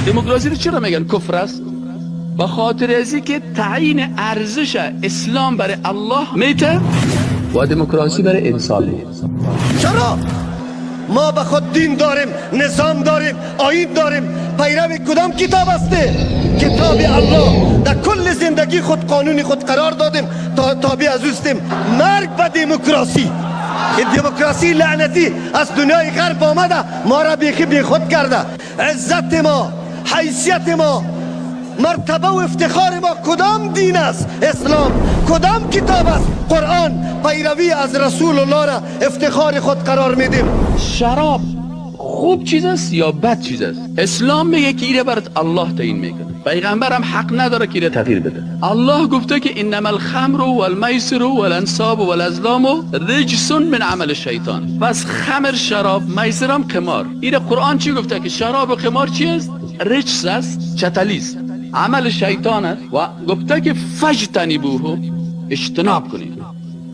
دموکراسی رو چرا میگن کفر است؟ به خاطر ازی که تعیین ارزش اسلام برای الله میته و دموکراسی برای انسان میته. چرا؟ ما به خود دین داریم، نظام داریم، آیین داریم. پیرو کدام کتاب هستی؟ کتاب الله. در کل زندگی خود قانون خود قرار دادیم تا تابع از اوستیم. مرگ به دموکراسی. این دموکراسی لعنتی از دنیای غرب آمده ما را بیخی بی خود کرده. عزت ما، حیثیت ما، مرتبه و افتخار ما کدام دین است؟ اسلام. کدام کتاب است؟ قرآن. پیروی از رسول الله را افتخار خود قرار میدیم. شراب خوب چیز است یا بد چیز است؟ اسلام میگه که ایره برات الله تعیین میکنه، پیغمبرم حق نداره که ایره تغییر بده. الله گفته که انما الخمر والمیسر والانصاب والازلام رجس من عمل الشیطان. پس خمر، شراب، میسرم قمار. ایره قرآن چی گفته؟ که شراب و قمار چی است؟ رجس است، چتلی است، عمل شیطان است. و گفته که فجتنبوه، اجتناب کنید.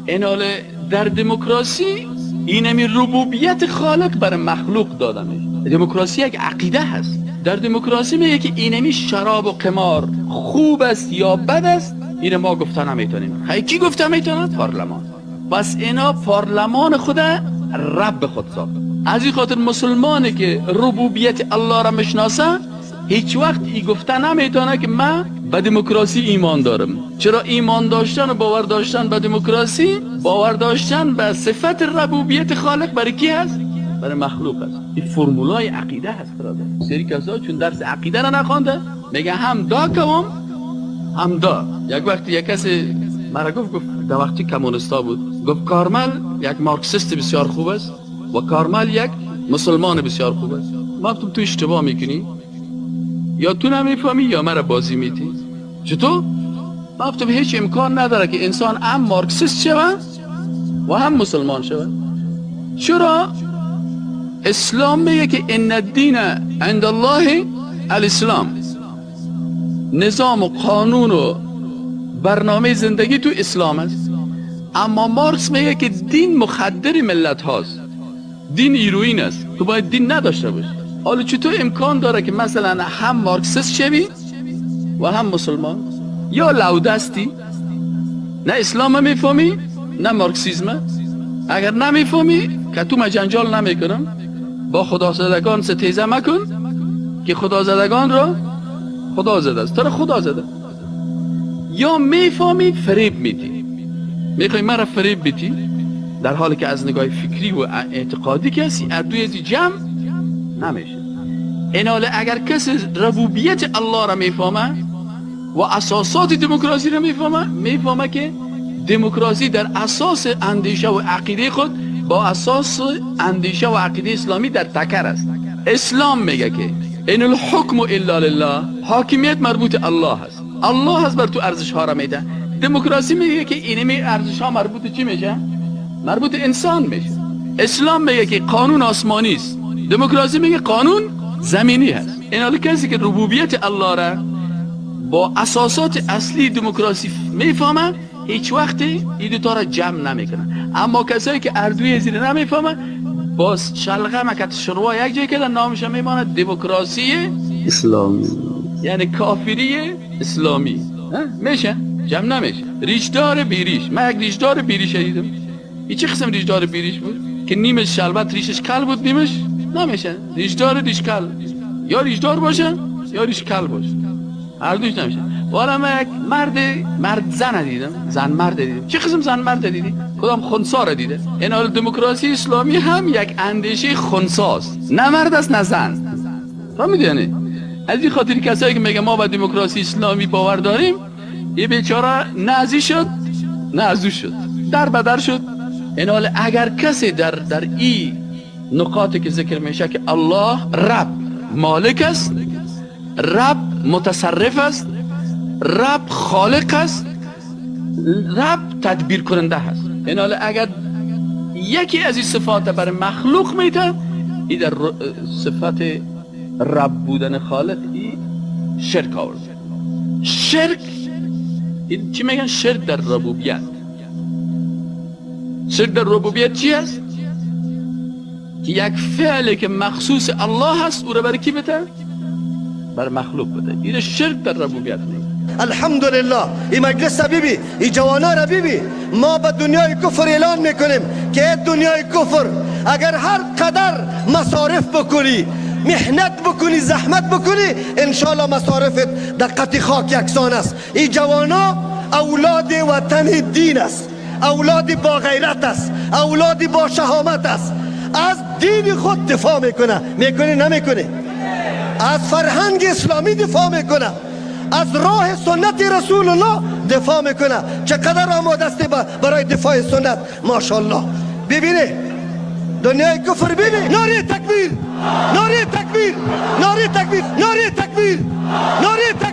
ایناله در دموکراسی اینمی ربوبیت خالق بر مخلوق داده میشه. دموکراسی یک عقیده هست. در دموکراسی میگه که اینمی شراب و قمار خوب است یا بد است، اینو ما گفته نمیتونیم. خیلی کی گفته میتونه؟ پارلمان. پس اینا پارلمان خود رب خود ساخت. از این خاطر مسلمانی که ربوبیت الله را میشناسه هیچ وقت ای گفته نمیتونه که من به دموکراسی ایمان دارم. چرا ایمان داشتن و باور داشتن به دموکراسی، باور داشتن به صفت ربوبیت خالق برای کی هست؟ برای مخلوق است. این فرمولای عقیده هست برادر. سری کسا چون درس عقیده را نخوانده میگه هم دا کوم هم دا. یک وقتی یک کسی مرا گفت در وقتی کمونستا بود، گفت کارمل یک مارکسیست بسیار خوب است و کارمل یک مسلمان بسیار خوب است. ما گفتم تو اشتباه میکنی، یا تو نمیفهمی یا مرا بازی میتی. چطور؟ ما گفتم هیچ امکان نداره که انسان هم مارکسیست شود و هم مسلمان شود. چرا؟ اسلام میگه که ان الدین عند الله الاسلام. نظام و قانون و برنامه زندگی تو اسلام است. اما مارکس میگه که دین مخدر ملت هاست، دین هیروئین است، تو باید دین نداشته باشی. حالا چطور امکان داره که مثلا هم مارکسیست شوی و هم مسلمان؟ یا لودستی، نه اسلام میفهمی نه مارکسیسم. اگر نمیفهمی که تو جنجال نمیکنم، با خدازدگان ستیزه مکن که خدازدگان را خدا زده است، تو را خدا زده. یا میفهمی فریب میدی، میخوای مرا فریب بدی، در حالی که از نگاه فکری و اعتقادی کسی اردوی از جمع نمیشه. ایناله اگر کسی ربوبیت الله را میفهمه و اساسات دموکراسی را میفهمه، میفهمه که دموکراسی در اساس اندیشه و عقیده خود با اساس اندیشه و عقیده اسلامی در تکر است. اسلام میگه که ان الحکم الا لله، حاکمیت مربوط الله است، الله است بر تو ارزش ها را میده. دموکراسی میگه که اینمی ارزش ها مربوط چی میشه؟ مربوط انسان میشه. اسلام میگه که قانون آسمانی است، دموکراسی میگه قانون زمینی هست. این حال کسی که ربوبیت الله را با اساسات اصلی دموکراسی میفهمه هیچ وقتی این دو تا را جمع نمیکنه. اما کسایی که اردوی زیر نمیفهمه باز شلغم کت شروا یک جای کردن، نامش میمانه دموکراسی اسلامی، یعنی کافری اسلامی. میشه جمع نمیشه. ریشدار بیریش، من یک ریشدار بیریش دیدم. این چه قسم ریشدار بیریش بود که نیمش شلبت ریشش کل بود نیمش نمیشه. ریشدار ریش کل، یا ریشدار باشه یا ریش کل باشه، هر دوش نمیشه. والا من یک مرد زن دیدم، زن مرد دیدم. چه قسم زن مرد دیدی؟ کدام خنثی را دیده؟ این حال دموکراسی اسلامی هم یک اندیشه خنثی است، نه مرد است نه زن. فهمیدی؟ یعنی از این خاطر کسایی که میگه ما به دموکراسی اسلامی باور داریم، این بیچاره نه از این شد نه از او شد، در بدر شد. این حال اگر کسی در این نقاطی که ذکر میشه که الله رب مالک است، رب متصرف است، رب خالق است، رب تدبیر کننده است، این حال اگر یکی از این صفات برای مخلوق میده، این در صفت رب بودن خالق این شرک آورد. شرک این چی میگن؟ شرک در ربوبیت. شرک در ربوبیت چی است؟ که یک فعل که مخصوص الله هست او را برای کی بده؟ بر مخلوق بده. این شرک در ربوبیت نیست. الحمدلله، این مجلس ببی، این جوانا را ببی. ما به دنیای کفر اعلان میکنیم که ای دنیای کفر، اگر هر قدر مصارف بکنی، محنت بکنی، زحمت بکنی، انشالله مصارفت در قطع خاک یکسان است. این جوانا اولاد وطن دین است، اولاد با غیرت است، اولاد با شهامت است. از دین خود دفاع میکنه. میکنه، نمیکنه؟ از فرهنگ اسلامی دفاع میکنه، از راه سنت رسول الله دفاع میکنه. چقدر آماده است برای دفاع سنت؟ ماشاءالله. ببینه دنیای کفر، ببین. نعره تکبیر، نعره تکبیر، نعره تکبیر، نعره تکبیر، نعره تکبیر.